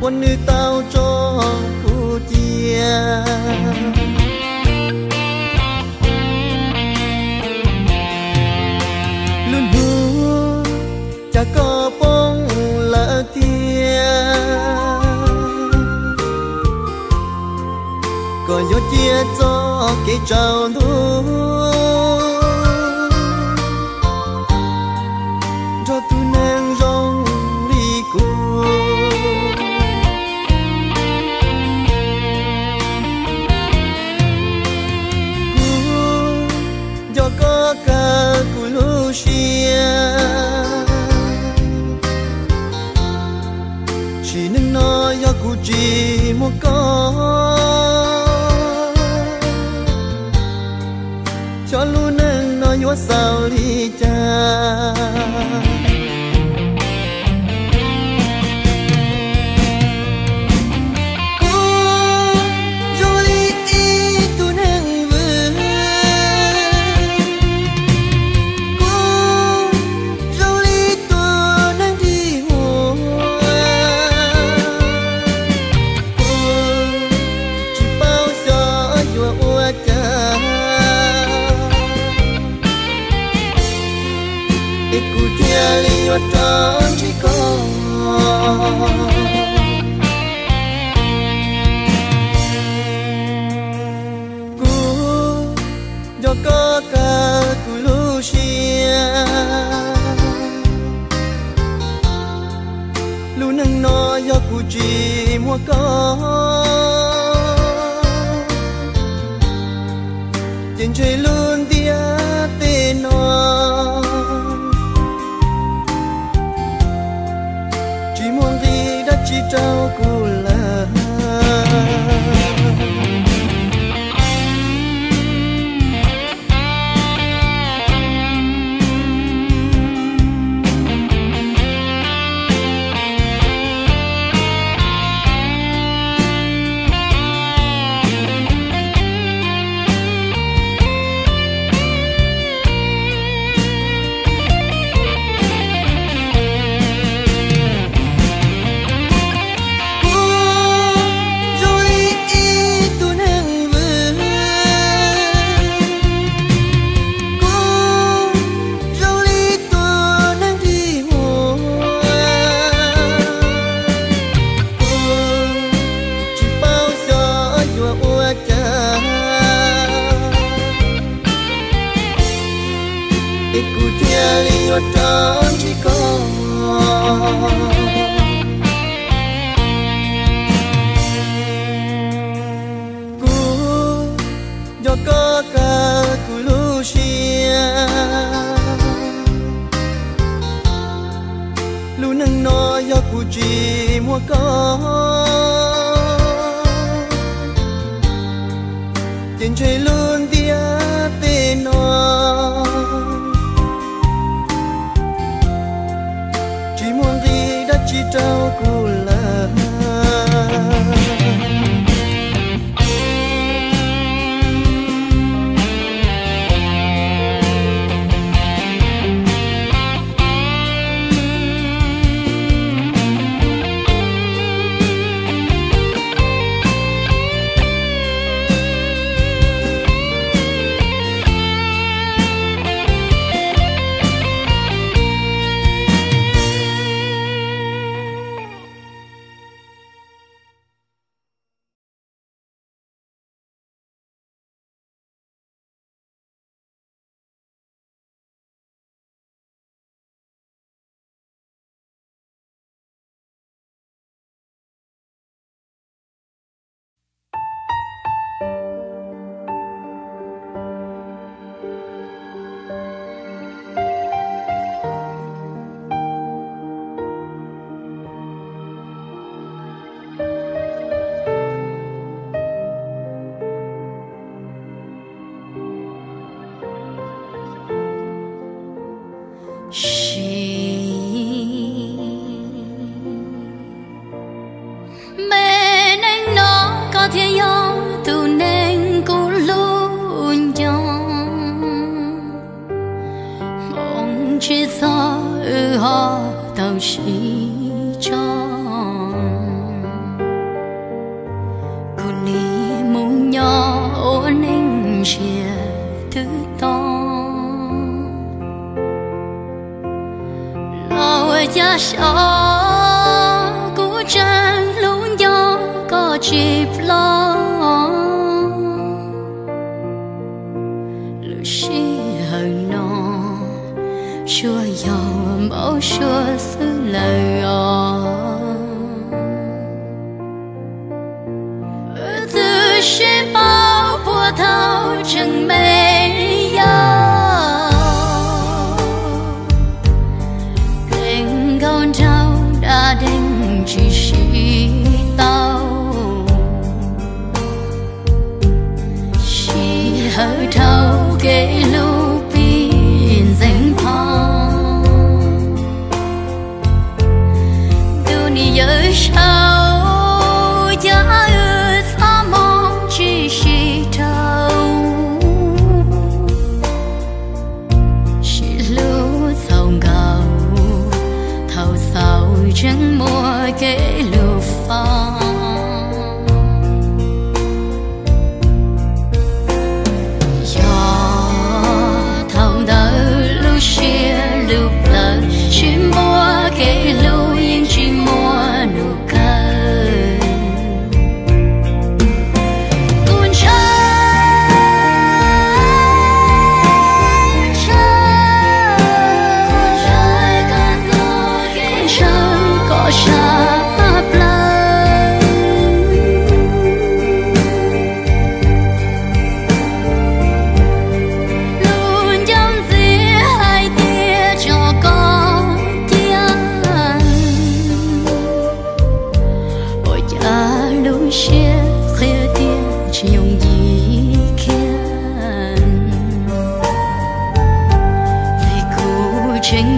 nws tau tso kuv cia. Lub hnub cas koj poob lawm tiag, koj yuav cia txoj kev tsaus ntuj nrog tus neeg zoo li kuv. Kuv nco koj kawg kuv lub siab, sim neej no yog kuv tsis muaj koj, xyov lub neej no yuav xaus li cas. Kuv zoo li ib tug neeg vwm, kuv zoo li tus neeg dig muag, kuv tsis paub xyov yuav ua cas es kuv thiaj li yuav rov ntsib koj. Kuv nco koj kawg kuv lub siab, lub neej no yog kuv tsis muaj koj, ces ntshe lub ntiaj teb no tsis muaj nqis dab tsi rau kuv lawm. Kuv zoo li ib tug neeg vwm, kuv zoo li tus neeg dig muag, kuv tsis paub xyov yuav ua cas es kuv thiaj li yuav rov ntsib koj. Kuv nco koj kawg kuv lub siab, lub neej no yog kuv tsis muaj koj, ces ntshe lub ntiaj teb no tsis muaj nqis dab tsi rau kuv lawm. Sim me neej no koj thiaj yog tus neeg kuv hlub nco. Hmoov tsis txog wb ho tau sib tshooj. Xyov kuv tseem hlub nco koj tsis ploj. Lub sij hawm no tsuas yog npau suav xwb lawm os. Wb twb sib paub puag thaum tseem me yau, kev nkauj nraug da deeg tsis sib tau. Sij hawm dhau kev hlub pib ntxeev pho. Tus nim yawm saub cas wb txhob mob tsis sib raug. Sib hlub txaus nkaus thaum xaus tseem muaj kev hlub fo. Yog thaum ntawd lub siab lub plawv tsis muaj kev hlub yeej tsis muaj nus kawg. Kuv ntshaw, ntshaw, ntshaw koj sab plaws. Lus ncauj ntxiv hais tias tso koj cia, ua cas lub siab qhia tias tsis yooj yim kiag. Vim kuv tseem